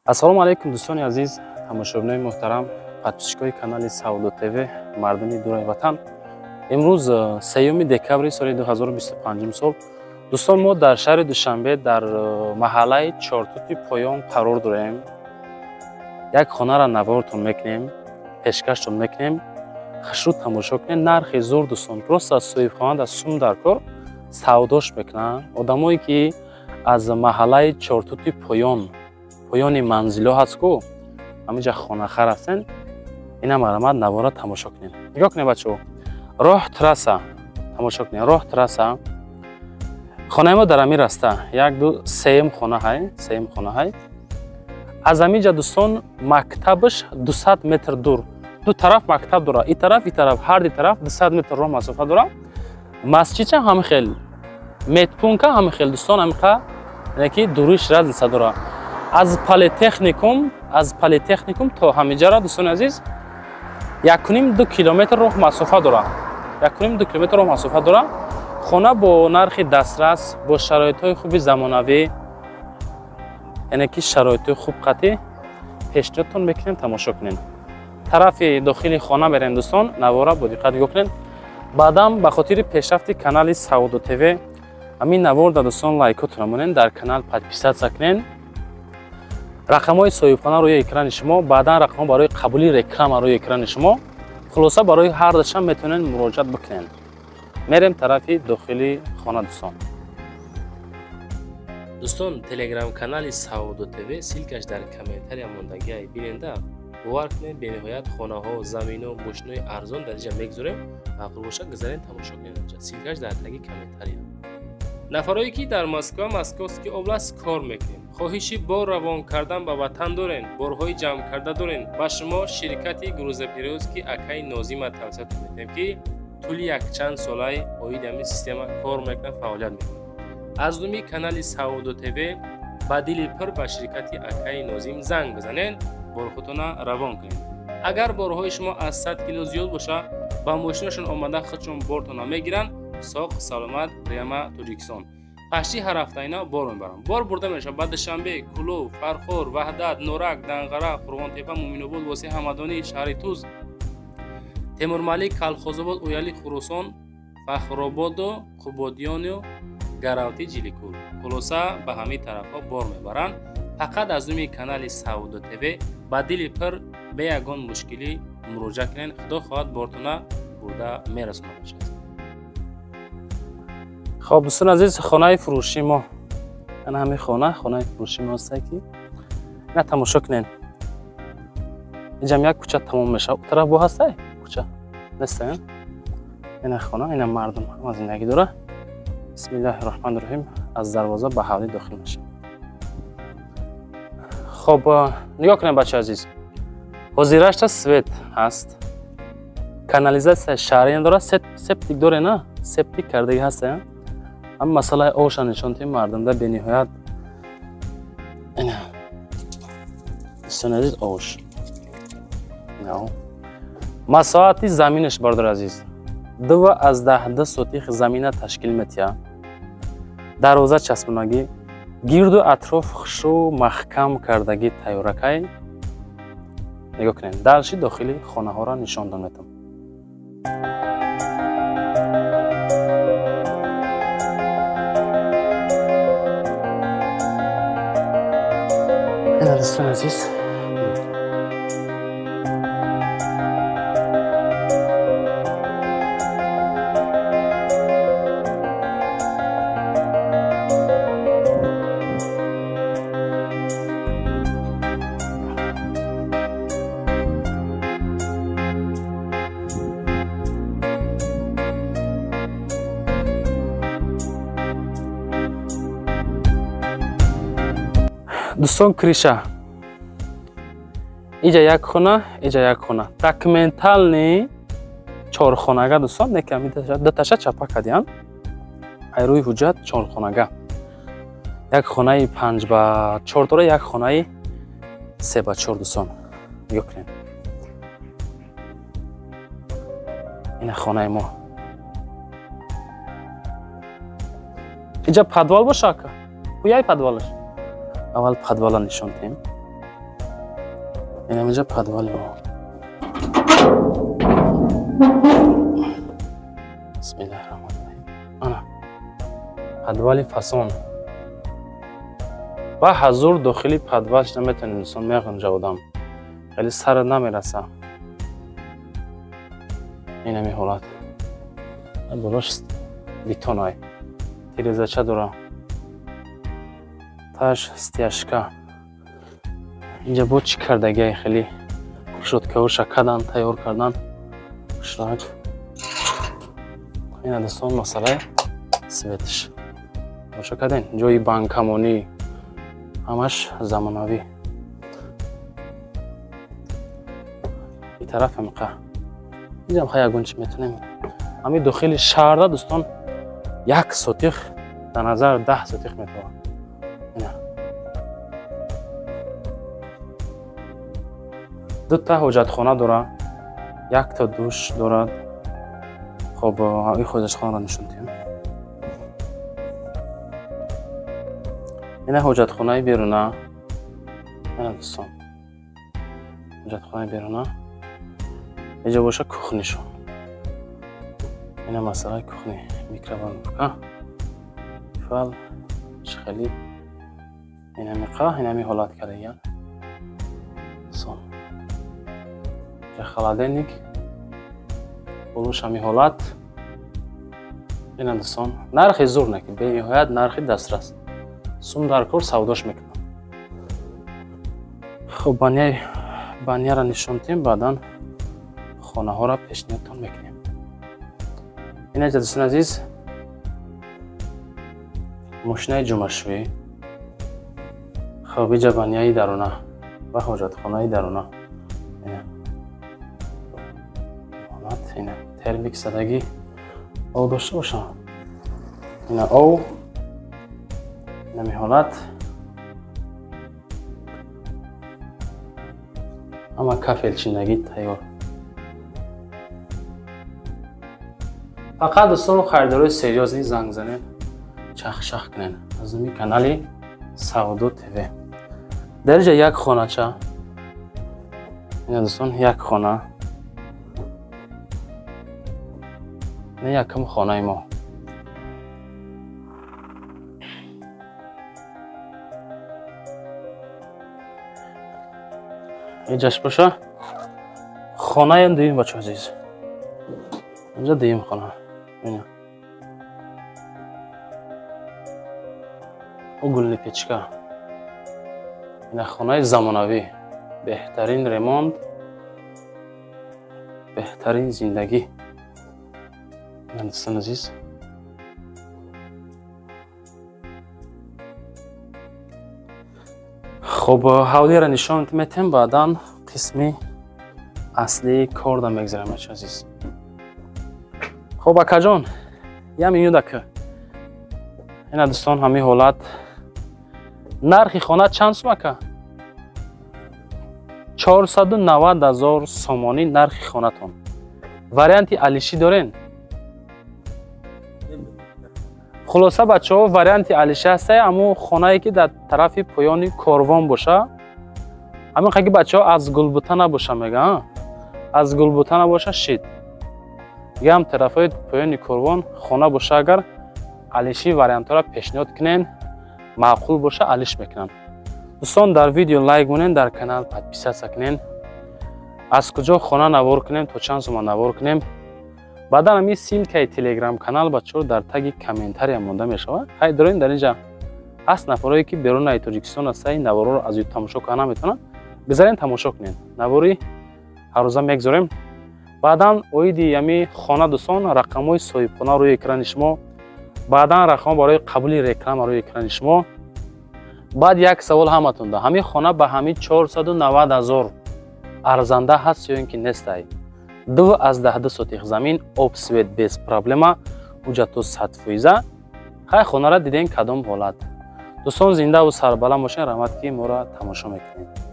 Ассалому алайкум, дӯстони азиз, тамошобинои муҳтарам, подписчикои канали Савдо ТВ, мардуми дураи ватан. Имрӯз 3 декабри соли 2025 сол, дӯстон, мо дар шаҳри Душанбе дар маҳаллаи Чортути Поён қарор дорем. Як хонара навортон мекунем, пешкаштон мекунем, хушрӯ тамошо кунем. Нархи зур, дӯстон, просто аз соҳибхона дар сум дар кор савдош мекунанд. Одамое ки аз маҳаллаи Чортути Поён, поёни манзилҳо ҳаст ку, ҳаминҷа хонахар ҳастен, ина марҳамат, навора тамошо кунед. Нигоҳ кунед, бачаҳо, роҳ трасса, тамошо кунед, роҳ трасса. Хонаи мо дар ҳамин раста, як, ду, сеюм хона ҳай, сеюм хона ҳай. Аз ҳаминҷа, дӯстон, мактабаш 200 метр дур, ду тараф мактаб дорад, и тараф, и тараф, ҳар ди тараф 200 метр роҳ масофа дорад. Масҷидча ҳамин хел, медпункта ҳамин хел, дӯстон, ҳамиқа ки дуриш разница дорад. Аз политехникум то ҳамиҷара, дӯстони азиз, 1,5-2 километр роҳ масофа дорад, 1,5-2 километр роҳ масофа дорад. Хона бо нархи дастрас, бо шароитҳои хуби замонавӣ, яъне ки шароитҳои хуб қатъӣ пешниҳодтон мекунем, тамошо кунем. Тарафи дохили хона мерем, дӯстон, навора бо диққат нигоҳ кунед. Баъдам ба хотири пешрафти канали Савдо ТВ ҳамин навор да, дӯстон, лайкотона монед, дар канал подписаться кунед. Рақамҳои соҳибхона рӯи экрани шумо, баъдан рақамҳо барои қабули реклама рӯи экрани шумо. Хулоса, барои ҳар дашам метавонед муроҷиат бикунед. Мерем тарафи дохили хона, дӯстон. Дӯстон, телеграм-канали Савдо ТВ, ссылкаш дар комментария мондагиай, биненда. Бовар кунед, бениҳоят хонаҳо, замино, мошинои арзон дар инҷа мегузорем. Маъқул бошад, гузарен, тамошо кунед. Ссылкаш дар таги комментария. Нафарое ки дар Москва, Московский область кор мекунед, хоҳиши бор равон кардан ба ватан дорен, борҳои ҷамъ карда дорен, ба шумо ширкати грузоперевозки акаи Нозима тавсия метиҳем, ки тӯли якчанд солаи оид ҳамин система кор мекунад, фаъолият мекунад. Аз номи канали Савдо ТВ ба дили пур ба ширкати акаи Нозим занг бизанед, борхудтона равон кунед. Агар борҳои шумо аз 100 кило зиёд бошад, ба мошинашон омада худшон бортона мегиранд, соқ саломат прямо Тоҷикистон. Пашти ҳар ҳафта ина бор мебаранд. Бор бурда мешавад ба Душанбе, Кӯлоб, Фархор, Ваҳдат, Норак, Данғара, Қурғонтепа, Муъминобод, Восеъ, Ҳамадонӣ, шаҳри Туз, Темурмалик, Калхозобод, Ояли, Хуросон, Фахрободу Қубодиёну Гаравти, Ҷиликул. Хулоса, ба ҳамин тарафҳо бор мебаранд. Фақат аз номи канали Савдо ТВ ба дили пур бе ягон мушкилӣ муроҷиат кунед, худо хоҳад, бортона бурда мерасонад. Хоб, дӯстони азиз, хонаи фурӯши мо, ана ҳамин хона, хонаи фурӯши мо ҳастае, ки ина тамошо кунед. Инҷам як кӯча тамом мешавад, у тараф бо ҳастай, кӯча неста. Ина хона, ина мардум ҳама зиндагӣ дора. Бисмиллаҳи роҳмани роҳим, аз дарвоза ба ҳавлӣ дохил мешавем. Хоб, нигоҳ кунед, бачаи азиз, ҳозирашта свет ҳаст, канализатсия шаҳрӣ надорад, септик доре, на септик кардагӣ ҳаста. Ҳам масъалаи оша нишон дидем мардумда бениҳоят. Дӯстони азиз, ош, масоҳати заминаш, бародари азиз, 2,2 сотих замина ташкил метиҳад. Дарвоза часпонагӣ, гирду атроф хушрӯ маҳкам кардагӣ, тайёракай. Нигоҳ кунед, дальше дохили хонаҳоро нишон дон метам. Ина, дӯстони азиз. Дӯстон, крыша иҷа як хона, иҷа як хона, документальный чорхонага, дӯстон, неками дуташа чапа кардиян, ай рӯи ҳуҷҷат чорхонага. Як хонаи 5 ба 4 дора, як хонаи 3 ба 4. Дӯстон, нигоҳ кунед, ина хонаи мо. Иҷа подвал боша, ака, куяй подвалаш? Аввал подвала нишон диҳем. Инаминҷа подвали мо. Бисмиллаҳи раҳмони раҳим. Ана подвали фасон. Ба ҳазур дохили подвал шуда метавонем, дӯстон, меғунҷа одам. Хеле сар намераса. Инами ҳолат. Болош бетонай. Тирезача дора. Таш стяжка. Инҷа бо чӣ кардагиай, хеле шоткаоша кадан, тайёр кардан. Хушрак. Ина, дӯстон, масъалаи светш. Тамошо кардем, ҷои банкамонӣ ҳамаш замонавӣ. И тараф ҳамиқа. Инҷам хай ягон чӣ метонем. Ҳами дохили шаҳрда, дӯстон, 1 сотих дар назар 10 сотих метавад. Ина. Дута ҳоҷатхона дора, якта душ дорад. Хоб, ин ҳоҷатхонаро нишон диҳем. Ина ҳоҷатхонаи беруна. Ина, дӯстон, ҳоҷатхонаи беруна. Инҷо боша кухнишон. Ина масъалаи кухни, микроволновка. Фал хеле инамиқа, инами ҳолат кардагиян. Дӯстон. Инҷа холодильник. Болош ҳами ҳолат. Ина, дӯстон, нархи зур неки, бениҳоят нархи дастрас. Сум дар кор савдош мекунам. Хуб, баняра нишон диҳем, баъдан хонаҳоро пешниҳодтон мекунем. Инаҷа, дӯстони азиз, мошинаи ҷумъашӯӣ. Хуб, иҷа баняи даруна ва ҳоҷатхонаи даруна. Ина ҳолат, ина термик задагӣ, ов дошта бошам. Ина ов, инами ҳолат. Ҳама кафелчиндагӣ тайёр. Фақат, дӯстон, харидорои серьёзный занг занед, чахчах кунед аз номи канали Савдо ТВ. Дар инҷа як хонача. Ина, дӯстон, як хона. Ина якум хонаи мо. Инҷаш боша хонаи дуюм, бачаҳо азиз. Инҷа дуюм хона. Ина. Угольный печка. Ина хонаи замонавӣ. Беҳтарин ремонт, беҳтарин зиндагӣ. Ина, дӯстони азиз. Хуб, ҳавлиро нишон метем, баъдан қисми аслии корда мегзарем, бачаҳо азиз. Хуб, акаҷон, я минутака. Ина, дӯстон, ҳамин ҳолат. Нархи хона чанд сум, ака? 490 000 сомонӣ нархи хонатон. Варианти алишӣ дорен? Хулоса, бачаҳо, варианти алишӣ ҳастае, аммо хонае ки дар тарафи поёни корвон боша, ҳамин ки бачаҳо аз Гулбута набоша, мега, аз Гулбута набоша, шид. Дигам тарафҳои поёни корвон хона боша, агар алишӣ вариантҳоро пешниҳод кунен, маъқул боша, алиш мекунанд. Дӯстон, дар видео лайк монен, дар канал подписаться кунен. Аз куҷо хона навор кунем, то чанд сума навор кунем. Баъдан ҳамин ссылкаи телеграм канал, бачаҳо, дар таги комментария монда мешавад. Хай, дорем, дар инҷа ҳаст нафарое ки берунаи Тоҷикистон ҳастаи, наворҳоро аз ютуб тамошо карда наметавонанд. Бизарен, тамошо кунед. Навори ҳаррӯза мегзорем. Баъдан оиди ҳами хона, дӯстон, рақамҳои соҳибхона рӯи экрани шумо, баъдан рақамҳо барои қабули реклама рӯи экрани шумо. Баъд як савол ҳаматонда: ҳамин хона ба ҳамин 490 000 арзанда ҳаст ё ин ки нестай? 2,2 сотих замин, об, свет без проблема, ҳуҷҷату 100%. Хай, хонара дидем, кадом ҳолат. Дӯстон, зиндаву сарбаланд бошед, раҳмат, ки моро тамошо мекунед.